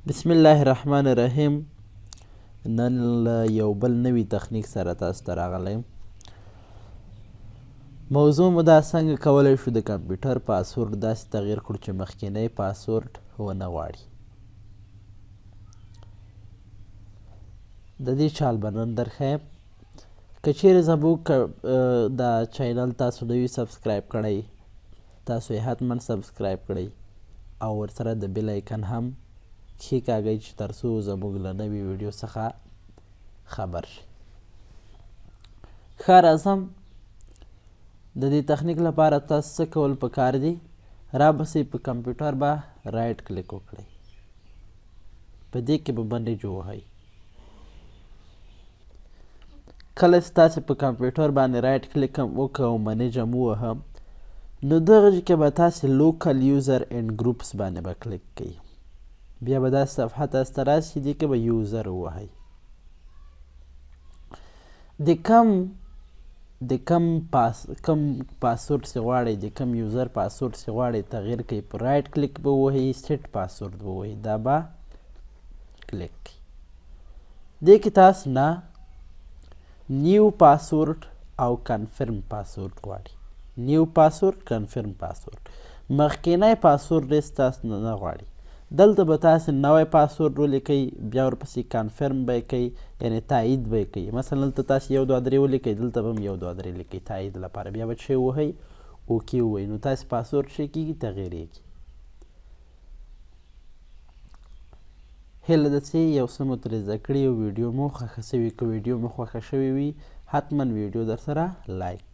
بسم الله الرحمن الرحیم. نن له یو بل نوي تخنیک سره تاسو ته راغلی یم. موضوع مو دا څنګه کولی شو د کمپیوټر پاسورډ داسې تغییر کړو چې مخکینی پاسورډ ونه غواړي. د دې چال به نن درښیم. که چیرې زموږ دا channel تاسو نه وي subscribe کړی، تاسو یې حتما subscribe کړئ او ورسره د bell icon هم کښېکاږئ چې تر څو زموږ له نوې ویډیو څخه خبر شئ. ښه، راځم. د دې تخنیک لپاره تاسو څه کول پکار دي؟ رابسئ، په کمپیوټر به right click وکړئ، په دې کې به manage ووهئ. کله چې تاسې په کمپیوټر باندې right click هم وکړه او manage هم ووهه، نو دغه کې به تاسې local user and groups باندې به کلیک کوئ. بیا به دا صفحه تاسو ته راشي، دې کې به user ووهئ. د کم پاسورډ چې غواړئ، د کم user password چې غواړئ تغییر کوي، په right click به ووهئ، set password به ووهئ، دا به کلیک کوي. دې کې تاسو نه new password او confirm password غواړي. New password، confirm password. مخکینی پاسورډ ستاسو نه نه غواړي. دلته به تاسو نوی پاسورډ ولیکئ، بیا ورپسې confirm به یې کوئ، یعنې تایید به یې کوئ. مثلا دلته تاسو 1 2 3 ولیکئ، دلته به هم 1 2 3 لیکئ تایید لپاره. بیا به څه ووهئ؟ okay ووهئ. نو تاسو پاسورډ څه کېږي؟ تغییرېږي. هیله ده چې یو څه مو ترې زده کړي او ویډیو مو خوښه شوي. که ویډیو مو خوښه شوې وي، حتما ویډیو در سره like